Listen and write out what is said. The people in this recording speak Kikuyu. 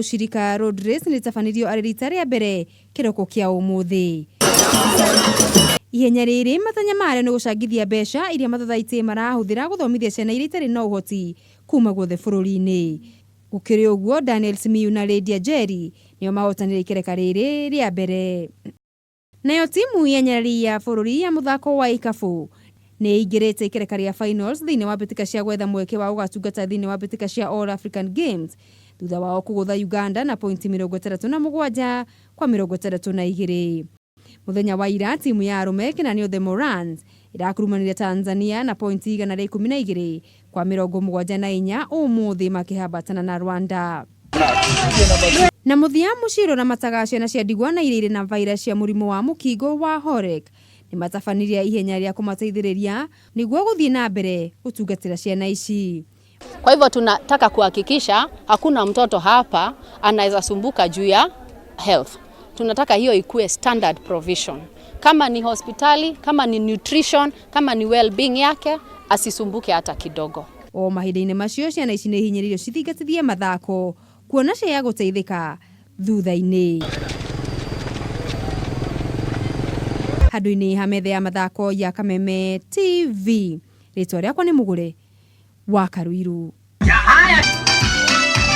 Ushirika Road Race nĩrĩtabanirio arĩ rita rĩa mbere kĩroko kĩa ũmũthĩ. Ihenya rĩrĩ matanya marĩo nĩ gũcangithia mbeca iria mathothaitĩ marahũthĩra gũthomithia ciana iria itarĩ na ũhoti kuma guothe bũrũri-inĩ. Gũkĩrĩ ũguo, Daniel Simiyu na Lydia Njeri nĩo mahotanire ikereka rĩrĩ rĩa mbere. Nayo timu ya nyarari ya bũrũri ya mũthako wa ikabũ nĩ ĩingĩrĩte ikereka rĩa finals thĩinĩ wa mbĩtĩka cia gwetha mweke wa gũgatungata thĩinĩ wa mbĩtĩka cia All African Games thutha wao kũgũtha Uganda na pointi 67 kwa 62. Mũthenya wa ira timu ya arũme kĩnanio The Morans ĩrakurumanire Tanzania na pointi 112 kwa 74 ũmũthĩ makĩhambatana na Rwanda. Na mũthia mũciĩ ũrĩa ũramataga ciana cia ndigwa na iria irĩ na virus cia mũrimũ wa mũkingo wa HOREC nĩ matabanirie ihenya rĩa kũmateithĩrĩria nĩguo gũthiĩ na mbere gũtungatĩra ciana ici. Kwa hivyo tunataka kuhakikisha hakuna mtoto hapa anaweza sumbuka juu ya health. Tunataka hiyo ikuwe standard provision. Kama ni hospitali, kama ni nutrition, kama ni well-being yake, asisumbuke hata kidogo. O mahinda-inĩ macio ciana ici nĩ ihinyĩrĩirio cithingatithie mathako kuona cia gũteithĩka thutha-inĩ. Handũ-inĩ ha metha ya mathako ya Kameme TV, rĩtwa rĩakwa nĩ Mũgũre wa Karuiru.